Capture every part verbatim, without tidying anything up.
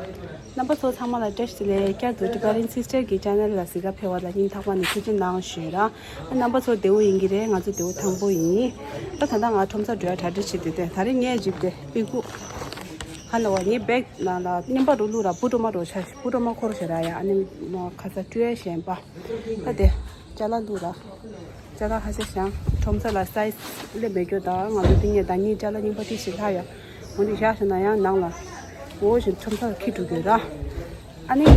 རྣམ་པ་ཚོ་ཚང་མ་ལ་བཀྲ་ཤིས་བདེ་ལེགས། བསྐྱར་དུ་Tibetan Sister གི་channel ལ་གཟིགས་ག་ཕེབས་པ་ལ་སྙིང་ཐག་པ་ནས་ཐུགས་རྗེ་གནང་ཞུ་ཡ། རྣམ་པ་ཚོ་བདེ་པོ་ཡིན་གྱི་རེད། ང་ཚོ་བདེ་པོ་ཐང་པོ་ཡིན། ད་ད་ལྟ་ང་ཁྲོམ་སར་འགྲོ་ཡ་གྲ་སྒྲིག་བྱེད་དུས་དེ་ད་རེས་ངས་ཇིབ་དེ་པི་ཀུ་ཧ་ལ་བ་ངའི་བེག་ནང་ལ་རྔན་པ་རུ་བླུགས་ར་བུ་ཀྲོ་མ་རོ་ཆ་བུ་ཀྲོ་མ་འཁོར་ཞེ་ར་ཡ། ཨ་ནི་ཁ་ས་སྤྲུལ་ཡ་གཞན་པ་ད་དེ་ཅ་ལག་བླུགས་ར། ཅ་ལག་ཁ་ཤས་བཞག་ཁྲོམ་ས་ལ་སའི་ཛི་སླེབས་མེད་རྒྱུ་དང་ང་ཚོ་འདི་ངས་ཟླ་ཉིན་ཅ་ལག་རྙིང་པ་ཏི་ཞིག་ལྷག་ཡོད། འོ་འདི་བཞག་ཤག་ན་ཡང་ནང་ལ་འོ་བཞིན་ཁྲོམ་ས་ལ་འཁྱེར་འགྲོ་དགོས་ར། ཨ་ནི་ད་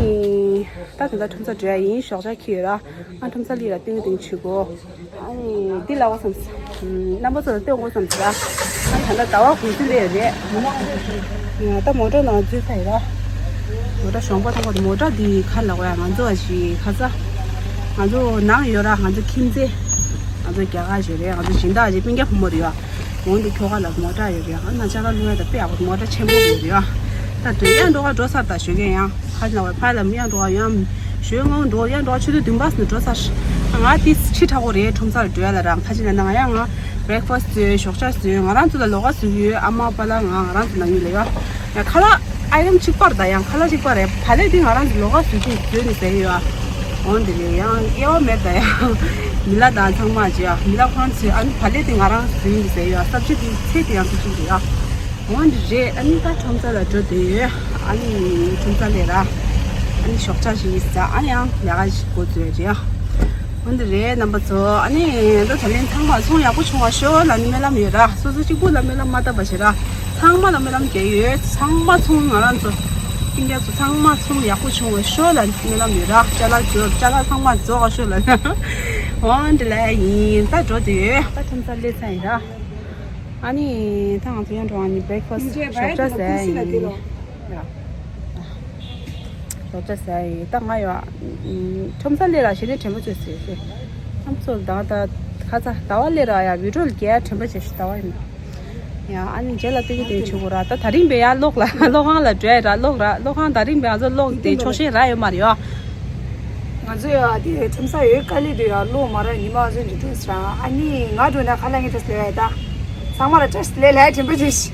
དེ་འདྲ་ཁྲོམ་ས་འགྲོ་ཡ་ཡིན། ཞོགས་ཇ་འཁྱེར་ཡོད་ར། ཨ་ཁྲོམ་ས་སླེབས་ལ་སྟོན་གི་སྟོན་གི་བྱེད་དགོས། ཨ་ནི་འདི་ལ་འོ་བསམ་སི་རྣམ་པ་ཚོ་ལ་སྟོན་དགོས་བསམ་སི་ར། ཨ་ནི་ད་ལྟ་ཟླ་བ་གུང་སེང་སླེབས་ཡོད་རེད། ད་མོ་ཊ་ནང་འཛུལ་ཚར་ཡོད་ར། མོ་ཊ་གཞོང་པ་ཐོག་པ་མོ་ཊ་འདི་ག་ལ་བ་ཡ་ང་ཚོ་བ་ཞིག་ཁ་ས་ང་ཚོ་ནང་ཡོད་ར། ང་ཚོ་ཁྱིམ་མཚེས་ང་ཚོ་རྒྱ་གར་ཞིག་རེད། ང་ཚོ་སྦྱིན་བདག་ཅིག་སྤུན་ཀྱག་བུ་མོ་རེད་ཡ། འོན་ཏེ་ཁྱོ་ག་ལ་མོ་ཊ་ཡོད་རེད་ཡ། ང་ཅ་ལག་བླུགས་ཡ་ད་དཔེ་ཡག་པོ་མོ་ཊ་ཆེན་པོ་རེད་ཡ། ད་དུས་ཡང་འགྲོ་ག་འགྲོ་ཚར། ད་ཞོགས་ཀས་ཡང་ཁ་ཅིག་ལ་བ་ཕ་ལ་མི་ཡང་འགྲོ་ག་ཡང་ཞོགས་ངོ་འགྲོ་ཡང་འགྲོ་ག་ཆུ་ཚོད་བདུན་པ་ནས་འགྲོ་ཚར། ང་ཏི་ཕྱི་དྲག་པོ་རེད། ཁྲོམ་སར་འགྲོ་ཡ་ལ་རང་ཁ་ཅིག་ལ་ནང་ཡང་ང་breakfast བཟོས། ཞོགས་ཇ་བཟོས། ང་རང་ཚོ་ལ་ལོགས་ཀ་བཟོ་གི་ཡོད། ཨ་མ་པ་ལ་ང་ང་རང་ཚོ་ནང་ཡོད་ལ་ཡོད། ཡང་ཁ་ལག་ཨའི་ཊེམ་གཅིག་པ་རེད། ད་ཡང་ཁ་ལག་གཅིག་པ་རེད། བག་ལེབ་དེ་ང་རང་ཚོ་ལོགས་ཀ་བཟོས་ཀྱི་བཟོས་ནས་ཟ་ཡི་ཡོད། འོ་འདི་རེད། ཡང་དབྱེ་བ་མེད། ད་ཡང་མི་ལ་དང་ཚང་མ་བྱེད་ཡ། མི་ལ་ཁོ་རང་ཚོས་ཨ་ནི་བག་ལེབ་དེ་ང་རང་ཚོ་བཟོས་ནས་ཟ་ཡི་ཡོད། སབ་ཇི་དེ་ཚལ་དེ་ཡང་ཚོ་ཅིག་རེད་ཡ། འོ་འདི་རེད། ཨ་ནི་ད་ཁྲོམ་ས་ལ་འགྲོ་བསྡད་ཡོད། ཨ་ནི་ཁྲོམ་ས་སླེབས་ར། ཨ་ནི་ཞོགས་ཇ་ཞིག་ཟ། ཨ་ནི་ཡང་ལས་ཀ་ཞིག་འགོ་འཛུགས་ཡ་རེད་ཡ། འོ་འདི་རེད་རྣམ་པ་ཚོ། ཨ་ནི་ད་ད་ལན་ཚང་མ་ཚོང་ཡག་པོ་བྱུང་བ་ཤོག་ལབ་ནི་སྨོན་ལམ་ཡོད་ར། སོ་སོ་གཅིག་པུ་ལ་སྨོན་ལམ་མ་བཏབ་པ་བྱེད་ར། ཚང་མ་ལ་སྨོན་ལམ་རྒྱག་ཡོད། ཚང་མ་ཚོང་ང་རང་ཚོ་སྤུན་ཀྱག་ཚོ་ཚང་མ་ཚོང་ཡག་པོ་བྱུང་བ་ཤོག་ལབ་ནི་སྨོན་ལམ་ཡོད་ར། ཅ་ལག་ཅོ་ཅ་ལག་ཚང་མ་རྫོགས་པ་ཤོག་ལབ་ནི། འོ་འདི་ལ་ཡིན། ད་འགྲོ་དུས་ད་ཁྲོམ་ས་སླེབས་ཚར་ཡིན་ར། ཨ་ནི་ད་ང་ཚོ་ཡང་འགྲོ། ཨ་ནི་breakfast ཞོགས་ཇ་ཟ་ཡ་ཡིན། ཞོགས་ཇ་ཟ་ཡ་ཡིན། ད་ང་ཡོད། ཁྲོམ་ས་སླེབས་ར་གཞི་ནས་དྲན་པ་བྱོས་ཟེར་ཟེར། ཨམ་ཚོ་ད་ད་ཁ་ཚ་ཟླ་བ་སླེབས་ར་ཡ། བི་ཌི་ཡོ་ལ་རྒྱལ་དྲན་པ་བྱེད་ཤི་ཟླ་བ་ཡིན། ཡ་ཨ་ནི་རྗེས་ལ་སྟོན་གི་སྟོན་གི་བྱེད་དགོས་ར། ད་ད་རིང་བས་ཡ་གློག་ལ་གློག་ཁང་ལ་འགྲོ་ཡ་ར། གློག་ར་གློག་ཁང་ད་རིང་བས་ང་ཚོ་གློག་དེ་ཆོག་ཤེས་ར་ཡོད་མ་རེད་ཡ། ང་ཚོ་ཡ་དེ་ཁྲོམ་ས་ཡོད་དཀའ་ལས་དེ་ཡ་གློག་མ་རག་ཉི་མ་ང་ཚོ་འདི་འགྲོ་ས་ར། ཨ་ནི་ང་འགྲོ་ན་ཁ་ལ་ངའི་བཀྲ་ཤིས་བདེ་ལེགས་ད། ཚང་མ་ལ་བཀྲ་ཤིས་བདེ་ལེགས་དྲན་པ་བྱེད་ཤི།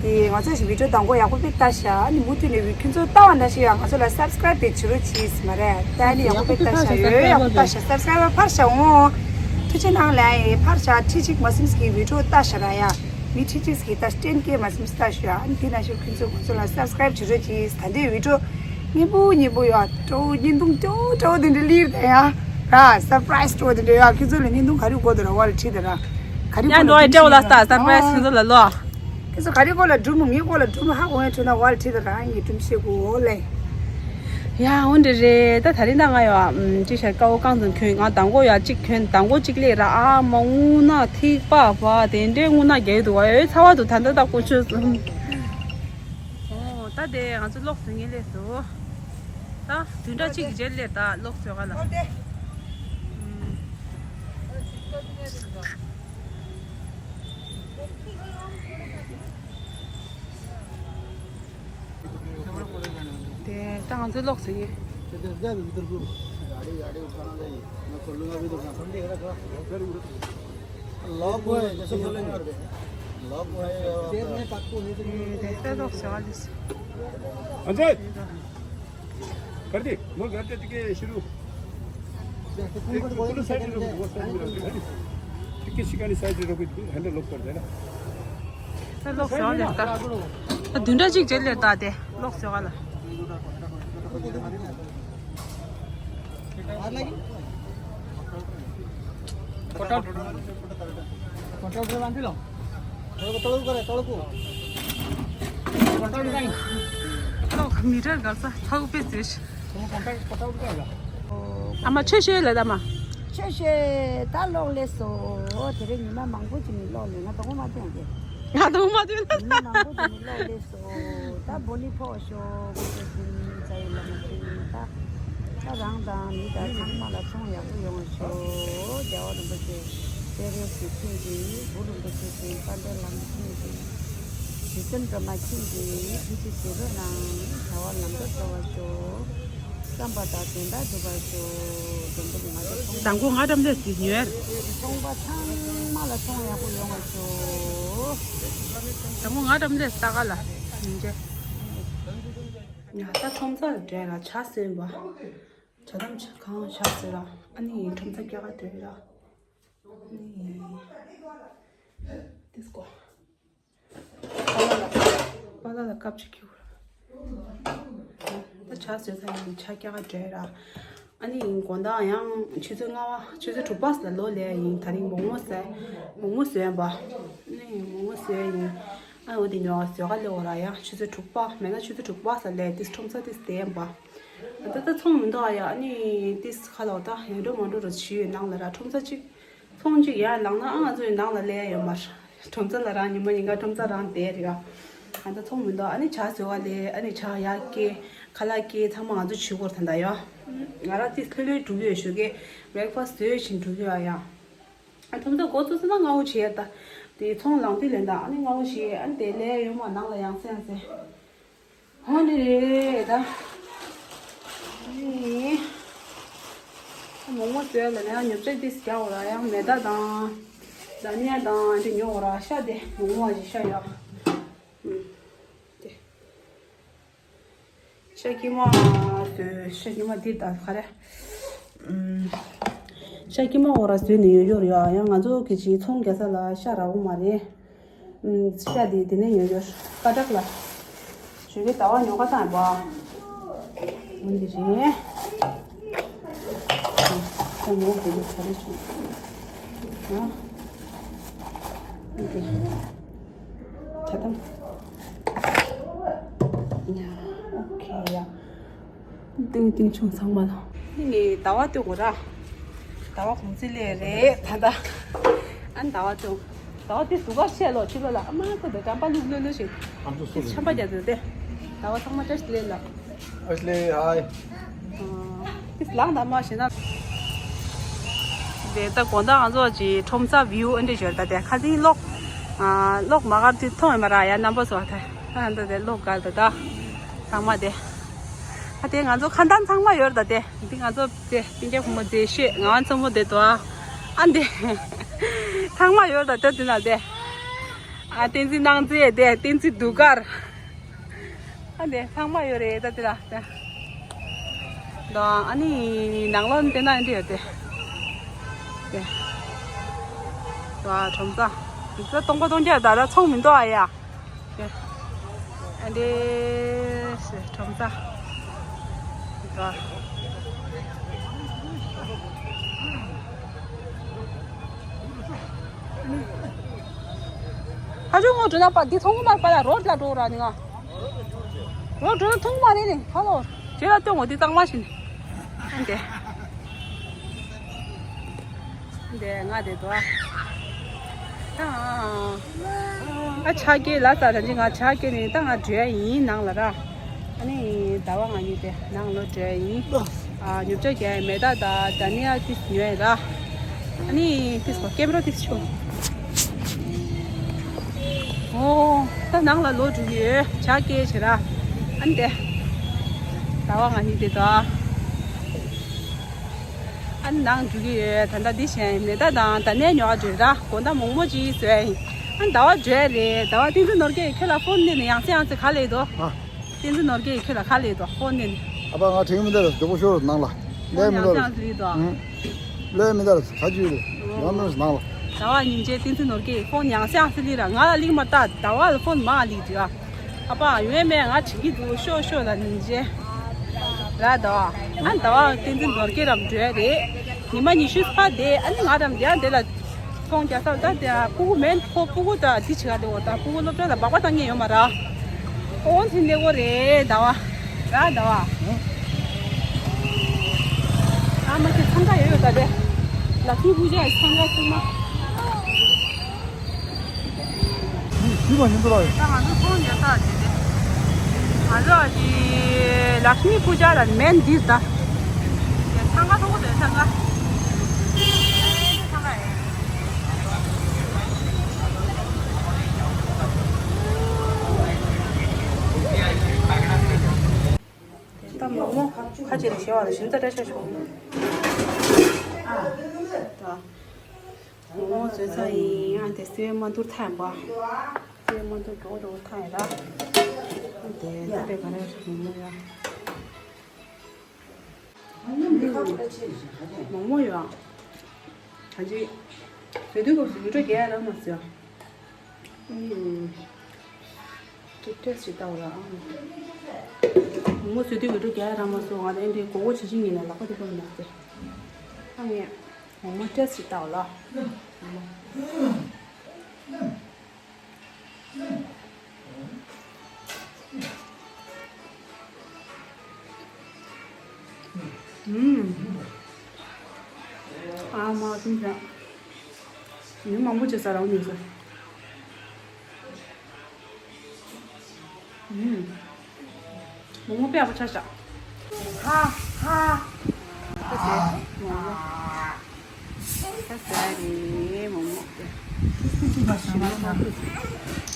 དེ་ང་ཚོ་ཞིག་བི་ཌི་ཡོ་དང་པོ་ཡག་པོ་དཔེ་ལྟ་ཤག་ཨ་ནི་མུ་མཐུད་ནས་བི་ཁྱོད་ཚོ་ལྟ་བ་འདྲ་ཞིག་ཡ། ང་ཚོ་ལ་སབ་སི་ཀ་རའིབ་དེ་བྱེད་རོགས་གྱིས་མ་རེད། ད་ཨ་ནི་ཡག་པོ་དཔེ་ལྟ་ཤག་ཡོད་ཡག་པོ་ལྟ་ཤག་སབ་སི་ཀ་རའི་བར་འཕར་ཤག་འོང་། ཐུགས་རྗེ་གནང་ལ་ཡ། འཕར་ཤག་ཁྲི་གཅིག་མ་ཟིན་གྱི་བི་ཌི་ཡོ་ལྟ་ཤག་ར་ཡ། མི་ཁྲི་གཅིག་གི་ལྟ་ཤག་ཊེན་ཀེ་མ་ཟིན་ལྟ་ཤག་ཨ་ནི་དེ་ན་ཞིག་ཁྱོད་ཚོ་ང་ཚོ་ལ་སབ་སི་ཀ་རའིབ་བྱེད་རོགས་གྱིས། ད་ལྟའི་བི་ཌི་ཡོ་སྙན་པོ་སྙན་པོ་ཡ། སྤྲོ་བོ་བརྙན་ཐུང་སྤྲོ་བོ་སྤྲོ་བོ་དེ་འདྲ་ལིར་ད་ཡ། ར་སར་པ་རའི་སི་སྤྲོ་བོ་དེ་འདྲ་ཡ། ཁྱོད་ཚོ་ལ་བརྙན་ཐུང་ག་རེ་དགོས་འདུག་ར་བ་ལ་ཁྲིད་ད་ར། ག་རེ་ཡང་འགྲོ་ཡ་སྤྲེའུ་ལ་ལྟ་སར་པ་རའི་སི་ཁྱོད་ཚོ་ལ་ལོ། ཁྱོད་ཚོ་ག་རེ་སྐོར་ལ་སྒྲུང་མོ་ངའི་སྐོར་ལ་སྒྲུང་མོ་ཧ་གོ་ཡ་བྱུང་ན་བ་ལ་ཁྲིད་ད་ར། ངས་སྒྲུང་བཤད་གོ་ལེ། ཡ་འོ་འདྲ་རེད། ད་ད་རིང་ད་ང་ཡ་ཅི་ཤར་དཀར་པོ་རྐང་ཙམ་གྱོན། ང་མདང་དགོང་ཡ་གཅིག་གྱོན། མདང་དགོང་གཅིག་སླེབས་ར། ཨ་མ་རྔུལ་ནག་ཐིགས་པ་བ་དེ་འདྲའི་རྔུལ་ནག་རྒྱག་གི་འདུག་བ། ཡོད་ཚ་བ་འདུག་ད་ལྟ་ད་ཀོ་ཆོད་སོང་། ཨོ་ད་དེ་ང་ཚོ་གློག་བཟོ་མཁན་སླེབས་སོང་། ད་བདུན་ཕྲག་གཅིག་གི་རྗེས་སླེབས། ད་གློག་བཟོ་ག་ལ། དེ་ད་ང་ཚོའི་གློག་བཟོ་མཁན། लॉक हुआ है, जैसे खोलेंगे। लॉक हुआ है। དེ་ད་གློག་བཟོ་ག་ལ། अंजय, कर दी, मोर घर के टिके शुरू। कुल साइड रोको, वो साइड रोको, है नी? किसी का नहीं साइड रोको, हैंडल लॉक कर देना। ད་གློག་བཟོ་ལེ་ད། ད་བདུན་ཕྲག་གཅིག་རྗེས་ལ་ད་དེ་གློག་བཟོ་ག་ལ། कॉन्ट्रैक्टर बांधी लो। तोड़ो, तोड़ो करे, तोड़ो को। कॉन्ट्रैक्टर नहीं। གློག་མི་དྲག་ག་ས་ཐག་པེ་ཟེར། तुम कॉन्ट्रैक्ट पता उठा है? ཨ་མ་ཆོས་ཤོད་ལ་ད་མ། ཆོས་ཤོད་ད་གློག་ལས་སོ། དེ་རིང་ཉི་མ་མང་པོ་ཅིག་ནས་གློག་ལས། ང་དང་པོ་མ་ཐོན་གི། ང་དང་པོ་མ་ཐོན་ལ། ཉི་མ་མང་པོ་ཅིག་ནས་གློག་ལས་སོ། ད་བོ་ནི་ཕོག་ཤོག་ཁོ་ཚོ་ཀུན་རྩ་ཡི་བླ་མ་ཀུན་ད། ད་རང་དང་མི་དང་ཚང་མ་ལ་ཚོང་ཡག་པོ་ཡོང་བ་ཤོག་རྒྱལ་བ་རིན་པོ་ཆེ་སྤེ་ར་ཞིག་མཁྱེན་ཅིག་གུ་རུ་རིན་པོ་ཆེ་ཞིག་དཔལ་ལྡན་བླ་མ་མཁྱེན་ཅིག་རྗེ་བཙུན་སྒྲོལ་མ་མཁྱེན་ཅིག་ཐུགས་རྗེ་ཆེ་རུ་གནང་། བྱ་བ་ལམ་འགྲོ་སྩོལ་བར་ཤོག་བསམ་པ་དང་དོན་དག་འགྲུབ་པར་ཤོག་འདོན་པ་ང་ཚོ་ཚོང་དང་པོ་ང་འགྲམ་ལས་ཀྱི་ཉོས། ཚོང་པ་ཚང་མ་ལ་ཚོང་ཡག་པོ་ཡོང་བར་ཤོག་དང་པོ་ང་འགྲམ་ལས་ལྟ་ག་ལ་ཡིན་གྱི། ཡ་ད་ཁྲོམ་ཚ་ལ་འགྲོ་ཡ་ར་ཇ་བཟོས་པ། ཇ་དམ་ཇ་གང་ཇ་བཟོས་ར། ཨ་ནི་ཁྲོམ་ཚ་སྐྱ་ག་འགྲོ་ཡ་ར། ཨ་ནི་ཏིས་ཀོ། པ་ལ་ལ་པ་ལ་ལ་ཀབ་ཅིག་ཁྱུག་ར། ད་ཇ་བཟོས་ཚར་ཡིན་ཇ་སྐྱ་ག་འགྲོ་ཡ་ར། ཨ་ནི་དགོང་དག་ཡང་ཆུ་ཚོད་ལྔ་པ་ཆུ་ཚོད་དྲུག་པ་ལ་ལོག་ལས་ཡིན། ད་རིང་མོག་མོག་བཟས། མོག་མོག་བཟོས་པ། ཨ་ནི་མོག་མོག་བཟོས་ཡིན། ཨ་འོ་དེ་ཉོ་བ་བཟོས་ག་ལས་འོ་ར་ཡང་ཆུ་ཚོད་དྲུག་པ་མེད་ན་ཆུ་ཚོད་དྲུག་པ་ལ་ལས་ཏིས་ཁྲོམ་ཚ་ཏིས་བསྡད་པ། ད་ལྟ་ཚོང་མི་འདུག་ཨ་ཡ། ཨ་ནི་ཏིས་ཁ་ལོག་ད་ཡང་འགྲོ་མ་འགྲོ་རུ་བྱིས་ཡོད་ནང་ལ་ར། ཁྲོམ་ཚ་གཅིག་ཚོང་གཅིག་ཡར་ལངས་ན་ཨ་ང་ཚོ་ཡི་ནང་ལ་ལས་ཡོད་མ་རེད། ཁྲོམ་ཚ་ལ་རང་ཉི་མ་ཉིན་ག་ཁྲོམ་ཚ་རང་བསྡད་རེད་ཡ། ད་ལྟ་ཚོང་མི་འདུག་ཨ་ནི་ཇ་བཟོས་ག་ལས་ཨ་ནི་ཇ་ཡར་སྐྱེལ་ཁ་ལག་སྐྱེལ་ཚང་མ་ང་ཚོ་བྱེད་དགོས་རེད་ད་ཡ། ང་ར་ཏིས་ལྷོད་ལྷོད་འགྲོ་གི་ཡོད། ཞོགས་ཀས་བྷེ་རེག་ཕ་སི་བཟོས་བཞིན་འགྲོ་གི་ཡོད་ཡ། ཨ་ཁྲོམ་ཚ་འགོ་ཚུགས་སོང་ན་སྔ་བོ་བྱས་ད། དེ་ཚོང་ལངས་དུས་ལན་ད་ཨ་ནི་སྔ་བོ་བྱས་ཨ་ནི་དེ་ལས་ཡོང་མ་ནང་ལ་ཡང་སེང་སེ། ཧོ་ནི་རེད་ད། ཨ་ནི། མོག་མོག་བཟོས་ལ་ནི་ཡང་ཉོ་ཆ་དེ་རྒྱག་འོ་ར་ཡང་མེ་ད་དང་། ཟ་ནི་ཡ་དང་དེ་ཉོ་འོ་ར་ཤ་དེ་མོག་མོག་ཞིག་ཤ་ཡ། ཨུམ། དེ། ཤ་ཁྱི་མ་ཟོས། ཤ་ཁྱི་མ་འདི་ད་ག་རེ། ཨུམ། ཤ་ཁྱི་མ་འོ་ར་ཟོས་ནས་ཡོད་ཡོད་རེད་ཡ། ཡང་ང་ཚོ་གི་ཅིག་ཚོང་རྒྱག་ས་ལ་ཤ་རག་གི་མ་རེད། ཨུམ། ཤ་འདི་འདི་ནས་ཉོས་ཡོད། ཀ་བྲག་ལ། ཞོགས་ཀས་ཟླ་བ་ཉོ་ག་བཏང་བ། འོ་འདི་རེད། ཤ་ཉོ་དགོས་ཀྱི་ག་རེ་བྱུང་། ཨ། འདི། ཇ་དམ། ཡ། ཨོ་ཁེ་ཡ། ཏིང་ཏིང་ཆུང་ཚང་མ་ལ། ནི་ནི་ཟླ་བ་སྟོན་དགོས་ར། ཟླ་བ་གུང་ཚིགས་ལས་རེད་ད་ལྟ། ཨ་ནི་ཟླ་བ་སྟོན། ཟླ་བ་དེ་སྡུག་ག་བཤད་ལོ་ཕྱི་ལོ་ལ་ཨ་མ་ཁོ་དེ་འགྲམ་པ་ལུག་ལོ་ལོ་ཞིག་ཨ་མཆོག་སུ་དེ་ཆམ་པ་རྒྱག་དེ་དེ། ཟླ་བ་ཚང་མ་བཀྲ་ཤིས་བདེ་ལེགས་ལ། ཨ་ཤི་ལེ་ཧའི། ཨ་དེ་ལངས་དང་མ་ཞེ་ན། དེ་ད་དགོང་དག་ང་ཚོ་ཅིག་ཁྲོམ་ཚ་བིའུ་ཨ་འདྲ་ཞོར་ད་དེ་ཁ་སང་གློག་ཨ་གློག་མ་གར་དེ་མཐོང་ཡོད་མ་ར་ཡ་རྣམ་པ་ཚོ་ད། ཨ་ད་དེ་གློག་གར་ད་ད། ཚང་མ་དེ། ཨ་དེ་ང་ཚོ་ཁ་འདམ་ཚང་མ་ཡོད་ད་དེ། འདི་ང་ཚོ་དེ་སྤུན་ཀྱག་བུ་མོ་མཛེས་ཤོས་ང་བ་མཚོ་མོ་དེ་དོ། ཨ་འདི་ཚང་མ་ཡོད་ད་དེ་དེ་ན་དེ། ཨ་བསྟན་འཛིན་སྣང་མཛེས་དེ་བསྟན་འཛིན་གདུགས་དཀར། ཨ་འདི་ཚང་མ་ཡོད་རེད་ད་དེ་ལ་དེ། དོ་ཨ་ནི་ནང་ལོགས་དེ་ན་འདི་ཡོད་དེ། དེ། དོ་ཁྲོམ་ས། དེ་ཚོ་སྟོང་པ་སྟོང་རྒྱ་ད་ལ་ཚོང་མི་འདུག་ཨ་ཡ། ཨ་འདྲེ་ཁྲོམ་ས། ཧ་ཅང་ངོ་འགྲོ་ན་པ་འདི་མཐོང་གི་མ་རེད་པ་ལ་རོ་ལ་འགྲོ་ར་ནི་ང་། རོ་འགྲོ་ན་མཐོང་གི་མ་རེད་ནི་ཧ་ལོ། ཇེ་ལ་སྟོན་འོ་འདི་གཙང་མ་བཞིན། ཨ་འདྲེ། འདི་ང་དེ་དོ། ད། ཨ་ཆ་སྐྱེས་ལ་ས་ར་ཅི་ང་ཆ་སྐྱེས་ནི་ད་ང་བྲོས་ཡིན་ནང་ལ་ར། ཨ་ནི་ཟླ་བ་ང་གཉིས་དེ་ནང་ལོ་བྲོས་ཡིན། ཨ་ཉོ་ཆ་རྒྱག་མེ་ད་ད་ད་ནི་ཨ་ཏིས་ཉོས་ར། ཨ་ནི་ཏིས་གོ་ཀེམ་ར་ཏིས་ཆོ། ཨོ་ད་ནང་ལ་ལོ་འགྲོ་གི་ཡོད་ཆ་སྐྱེས་བྱེད་ར། ཨ་ནི་དེ། ཟླ་བ་ང་གཉིས་དེ་དོ། ཨ་ནི་ནང་འགྲོ་གི་ཡོད། ད་ལྟ་འདི་བཞིན་མེ་ད་དང་ད་ནས་ཉོ་བ་འགྲོ་ར། དགོང་དག་མོག་མོག་ཅིག་བཟོས་ཡིན། ཨ་ཟླ་བ་བྲོས་རེད། ཟླ་བ་བསྟན་འཛིན་ནོར་རྒྱས་ཁྱོད་ལ་ཕོན་ནས་ནས་ཡང་སེ་ཡང་སེ་ག་ལས་དོ། ཨ། བསྟན་འཛིན་ནོར་རྒྱས་ཁྱོད་ལ་ག་ལས་དོ་ཕོན་ནས་ནས། ཨ་ཕ་ང་དྲན་གི་མི་འདུག་ར་མགྱོགས་པོ་ཤོར་ནང་ལ། ཕོན་ཡང་སེ་ཡང་སེ་ལས་དོ། ཨང་། ལོས་མི་འདུག་ར་ཁ་རྒྱུས་རེད། ཡང་མི་ནང་ལ། ཟླ་བ་ཉིན་བྱེད་བསྟན་འཛིན་ནོར་རྒྱས་ཕོན་ཡང་སེ་ཡང་སེ་ལས་ར་ང་ལ་ལིག་མ་ལྟ་ཟླ་བ་ལ་ཕོན་མ་ལིག་དུས་ཨ། ཨ་ཕ་ཡོད་མེད་ང་དྲན་གི་འདུག་ཤོག་ཤོག་ལ་ཉིན་བྱེད། ར་ཟླ་བ། ང་ཟླ་བ་བསྟན་འཛིན་ནོར་རྒྱས་རམ་འགྲོ་ཡ་རེད། ཉི་མ་ཉི་ཤུ་ཕ་བསྡད་ཨ་ནི་ང་རམ་བསྡད་ཨ་འདི་ལ། ཚོང་རྒྱག་ས་ད་དེ་ཨ་སྤུ་གུ་མེད་ཁོ་སྤུ་གུ་ད་འདི་བྱེད་ག་དེ་འོ་ད་སྤུ་གུ་སློབ་གྲྭ་ལ་སྦག་སྦག་བཏང་མཁན་ཡོད་མ་ར། ཨོ་འཛིན་ལེ་གོ་རེད་ཟླ་བ། ར་ཟླ་བ། ཨ་མ་ཁྱེད་འཚང་ཁ་ཡོད་ཡོད་ད་དེ། ལག་ཁྱི་སྤུ་ཇ་འཚང་ཁ་ཚང་མ། ཞུས་པ་ཡིན་འདུག་ལགས། ད་ང་ཚོ་ཚོང་རྒྱག་ས་དེ་དེ། ང་ཚོ་ཨ་ཅི་ལགས་མི་པུ་ཇ་ལ་མེན་འདི་ད། འཚང་ཁ་མཐོང་གི་འདུག་འཚང་ཁ། འཚང་ཁ་ཡིན། ད་མོག་མོག་ཁ་ཅིག་ལ་ཞེ་བ་ལ་ཞིམ་ཚ་འདྲ་ཆགས་བྱུང་། ཨ། ད། མོག་མོག་བཟོས་ཚར་ཡིན། ཨ་དེ་སེ་མ་འདུར་ཐག་ཡིན་པ། སེ་མ་འདུར་འགྲོ་འགྲོ་ཐག་ཡིན་ལ། དེ་ད་དེ་ག་རེ་མོག་མོག་ཡ། མོག་མོག་ཡོད་ཨང་། ག་ཅི། བཟོ་དུས་སྐབས་སུ་ཡུ་ཊུབ་རྒྱག་ཡ་རག་མ་སོང་། ཨུམ། ཀྱི་ཊེ་སི་ཊི་ཞིག་ལྟ་བ་ར་ཨང་། མོག་མོག་བཟོ་དུས་ཡུ་ཊུབ་རྒྱག་ཡ་རག་མ་སོང་། ང་དེ་འདྲའི་མགོ་སྐོར་བྱེད་ཀྱི་ཡིན་ན་ལག་པ་དེ་སྐོར་མ་ཟེར། ཨ་ངས་མོག་མོག་ཊེ་སི་ཊི་ཞིག་ལྟ་བ་ལ། ཨུམ། ཨ་མ་ཀུན་ཀྱང་། ཉིན་མང་པོ་བྱས་ཟ་རང་ཉོས་ཟ། ཨུམ། མོག་མོག་དཔེ་ཡག་པོ་ཆགས་ཤག་ཧ་ཧ། ད་ཟས་མོག་མོག་ད་ཟས་རེད་མོག་མོག་དེ། ཞིམ་པོ་མང་པོ་ཟ།